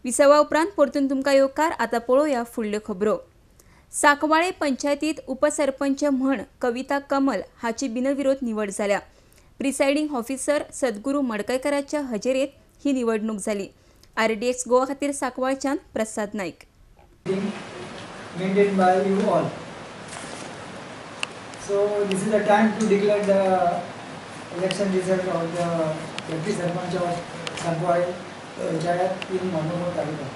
विसवा उपरांत परतून तुमकां येवकार. आतां पळोवया फुडल्यो खबरो. सांकवाळे पंचायतीत उपसरपंच म्हण कविता कमल हाची बिनविरोध निवड जाल्या. प्रिसायडींग ऑफिसर सद्गुरू मडकयकराच्या हजेरेत ही निवडणूक जाली. आरडीएक्स गोवा खातीर सांकवाळच्यान प्रसाद Naik. Maintained by you all. So this is the time to declare the election result of the Deputy Sarpanch of Sancoale Panchayat in Manmord Taluka.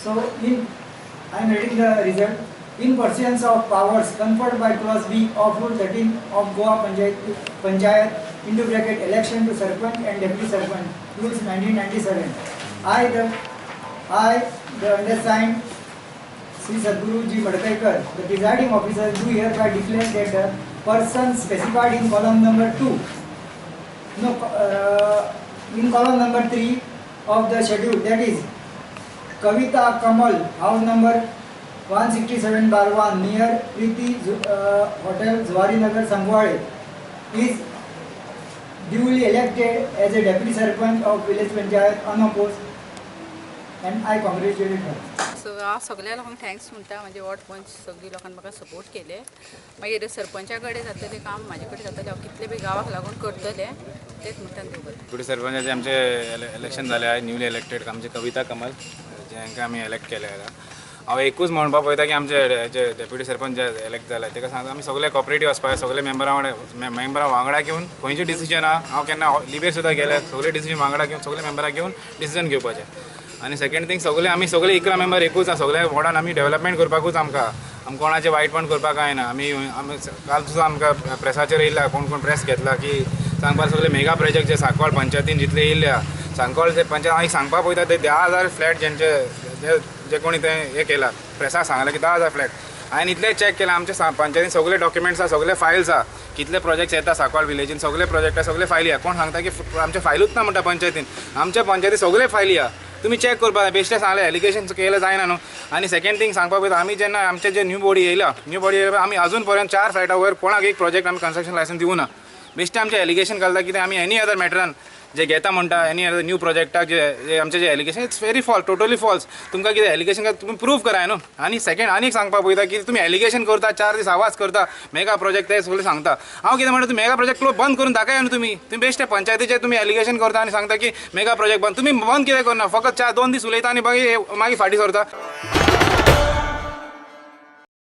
So I am reading the result. In pursuance of powers conferred by Clause B of Rule 13 of Goa Panchayat into bracket election to Sarpanch and Deputy Sarpanch Rules 1997. I the undersigned Sri Sadhguru G. Madkaikar, the presiding officer, do hereby declare that the person specified in column number 2, in column number 3 of the schedule, that is Kavita Kamal, house number 167/1 near Preeti Hotel, Zuari Nagar, Sancoale, is duly elected as a deputy sarpanch of village panchayat unopposed, and I congratulate her. So हांव सगळ्या लोकांक thanks म्हणटा. म्हाजे ward पंच सगळीं लोकांनी म्हाका support केले. मागीर सरपंचा कडेन जातलें काम, म्हाजे कडेन जातलें, हांव कितलें बी गांवाक लागून करतलें तेच म्हणटा. देव बरें. डेप्युटी सरपंचाचे आमचे इलेक्शन जाले आहे, न्यूली इलेक्टेड आमचे कविता कमल जांकां आमी इलेक्ट केले. हांव एकूच म्हणपाक पळयता की आमचे जे डेप्युटी सरपंच जे इलेक्ट जाले तेका सांगता आमी सगळे कॉपरेटीव आसपाक जाय, सगळे मेंबरां वांगडा घेवन खंयचे डिसिजन आहा, हांव केन्ना लिबेर सुद्दां गेले सगळे डिसिजन वांगडा घेवन सगळे मेंबरां घेवन डिसिजन घेवपाचें. आनी सेकंड थींग सगळे आमी सगळे 11 मेंबर एकूच आसा, सगळे वॉर्डान आमी डेवलपमेंट करपाकूच आमकां आमकां कोणाचें वायटपण करपाक कांय ना. आमी आमी काल सुद्दां आमकां प्रेसाचेर येयला, कोण कोण प्रेस घेतला की सांगपाक सगळे मेगा प्रोजेक्ट जे सांकवाळ पंचायतीन जितले येयल्या सांकवाळ जे पंचायत हांव एक सांगपाक पळयता ते 10,000 फ्लॅट जेंचे जे कोणी ते हे केला प्रेसाक सांगलां की 10,000 फ्लॅट हांवें इतलें चॅक केलां. आमच्या पंचायतीन सगळे डॉक्युमेंट्स आसा, सगळे फायल्स आसा, कितले प्रोजेक्ट्स येता सांकवाळ विलेजीन सगळे प्रोजेक्ट आसा, सगळे फायली आसा. कोण सांगता की आमचे फायलूच ना म्हणटा पंचायतीन, आमच्या पंचायतीन सगळे फायली आसा. तुमी चॅक करपाक जाय, बेश्टें सांगलें एलिगेशन केलें जायना न्हू. आनी सेकंड थींग सांगपाक पळयता आमी जेन्ना आमचे जे न्यू बॉडी येयला, न्यू बॉडी येयला आमी अजून पर्यंत 4 फ्लॅटा वयर कोणाक एक प्रोजेक्ट आमी कन्स्ट्रक्शन लायसन्स दिवना. बेश्टें आमचें एलिगेशन घालता कितें आमी एनी अदर मॅटरान जे घेता म्हणटा एनी अदर न्यू प्रोजेक्टाक जे आमचे जे allegation it's very false, totally false. तुमकां कितें एलिगेशन तुमी प्रूव कराय न्हू. आनी सेकंड आनी एक सांगपाक पळयता की तुमी एलिगेशन करता, 4 दीस आवाज करता मेगा प्रोजेक्ट ते सगळें सांगता. हांव कितें म्हणटा, तुमी मेगा प्रोजेक्ट बंद करून दाखया न्हू. तुमी तुमी बेश्टे पंचायतीचे तुमी एलिगेशन करता आनी सांगता की मेगा प्रोजेक्ट बंद, तुमी बंद कितें करना, फकत 4-2 दीस उलयता आनी मागीर फाटीं सरता.